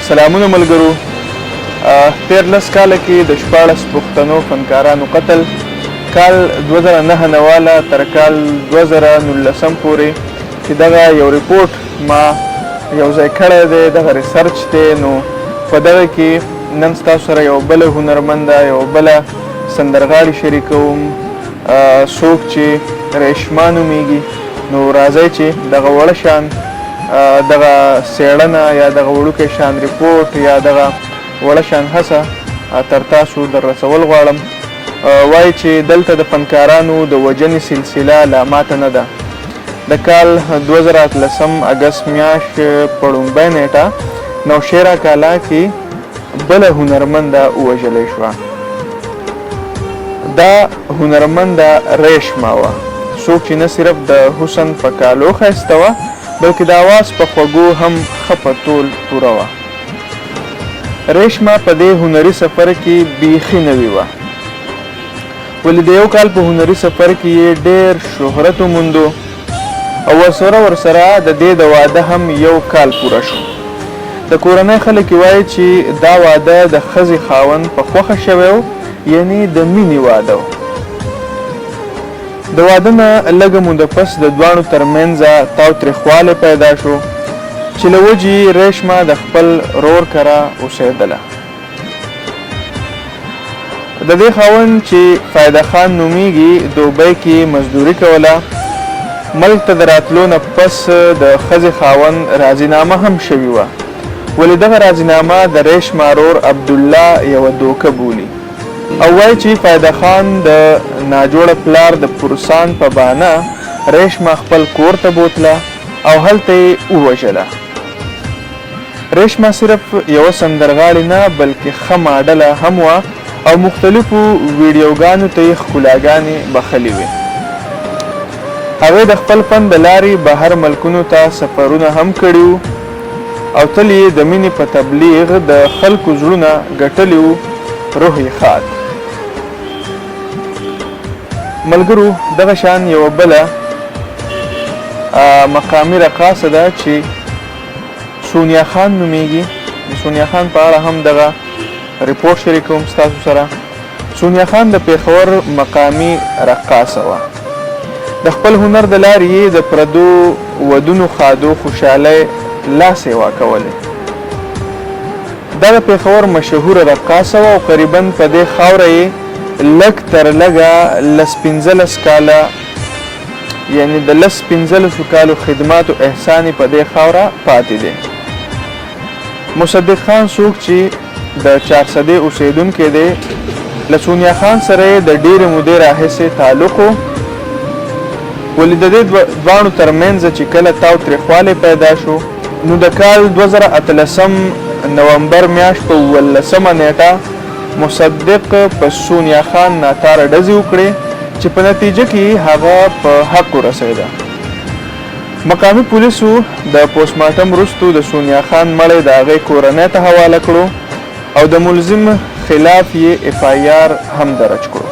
سلامونه ملګرو. تیر 10 کاله کې د 16 پښتنو فنکارانو قتل، کال 2009 نواله تر کال 2019 پورې چې دغه یو رپورټ ما یو ځای کړی دی، دغه ریسرچ دی. نو په دغه کې نن ستاسو سره یو بله هنرمنده، یو بله سندرغاړي شریکوم، څوک چې ریشما نومیږي. نو راځئ چې دغه وړه شان دغه څېړنه یا دغه وړوکی شان رپورټ یا دغه وړه شان هڅه تر تاسو در رسول غواړم. وایي چې دلته د فنکارانو د وژنې سلسله لا ماته نه ده. د کال 2018 اګست میاشت په ړومبۍ نیټه نوشیرا کالا کې بله هنرمنده ووژلی شوه. دا هنرمنده ریشما وه، څوک چې نه صرف د حسن په کالو ښایسته وه، بلکې د اواز په خوږو هم ښه په تول پوره وه. ریشما په دې هنري سفر کې بیخي نوې وه، ولې د یو کال په هنري سفر کې یې ډېر شهرت وموندو او ورسره د دې د واده هم یو کال پوره شو. د کورنۍ خلک یې وایي چې دا واده د ښځې خاوند په خوښه شوی و، یعنی د مینې واده و. د واده نه لږه موده پس د دواړو ترمنځ تاوتریخوالی پیدا شو چې له وجې یې ریشما د خپل رور کره اوسېدله. د دې خاوند چې فایده خان نومیږي، دوبۍ کې مزدوري کوله. ملک ته د راتلو نه پس د ښځې خاوند راضینامه هم شوې وه، ولې دغه راضینامه د ریشما رور عبدالله یوه دوکه بولي او وایي چې فایده خان د ناجوړه پلار د پرسان په بانه ریشما خپل کور ته بوتله او هلته یې ووژله. ریشما صرف یوه سندرغاړې نه، بلکې ښه ماډله هم وه او مختلفو ویډیوګانو ته یې ښکلاګانې بخښلې وې. هغې د خپل فن د لارې بهر ملکونو ته سفرونه هم کړي وو او تل یې د مینې په تبلیغ د خلکو زړونه ګټلي وو. روح یې ښاد. ملګرو، دغه شان یوه بله مقامي رقاصه ده چې سونیا خان نومیږي. د سونیا خان په اړه هم دغه رپورټ شریکوم ستاسو سره. سونیا خان د پېښور مقامي رقاصه وه. د خپل هنر د لارې یې د پردو ودونو ښادو خوشحالۍ لا سیوا کولې. دا د پېښور مشهوره رقاصه وه او قریبا په دې خاوره یې لږ تر لږه 10 15 کاله، یعنی د 10 15 کالو خدماتو احسان یې په دې خاوره پاتې دی. مصدق خان، څوک چې د چارسدې اوسېدونکی دی، له سونیا خان سره یې د ډېرې مودې راهیسې تعلق و، ولې د دې دواړو ترمنځ چې کله تاوتریخوالی پیدا شو، نو د کال 2018 نومبر میاشت په 17مه نیټه مصدق په سونیا خان ناتاره ډزې وکړې چې په نتیجه کې هغه په حق ورسېده. مقامي پولیسو د پوسټ مارټم وروسته د سونیا خان مړی د هغې کورنۍ ته حواله کړو او د ملزم خلاف یې اف آی آر هم درج کړو.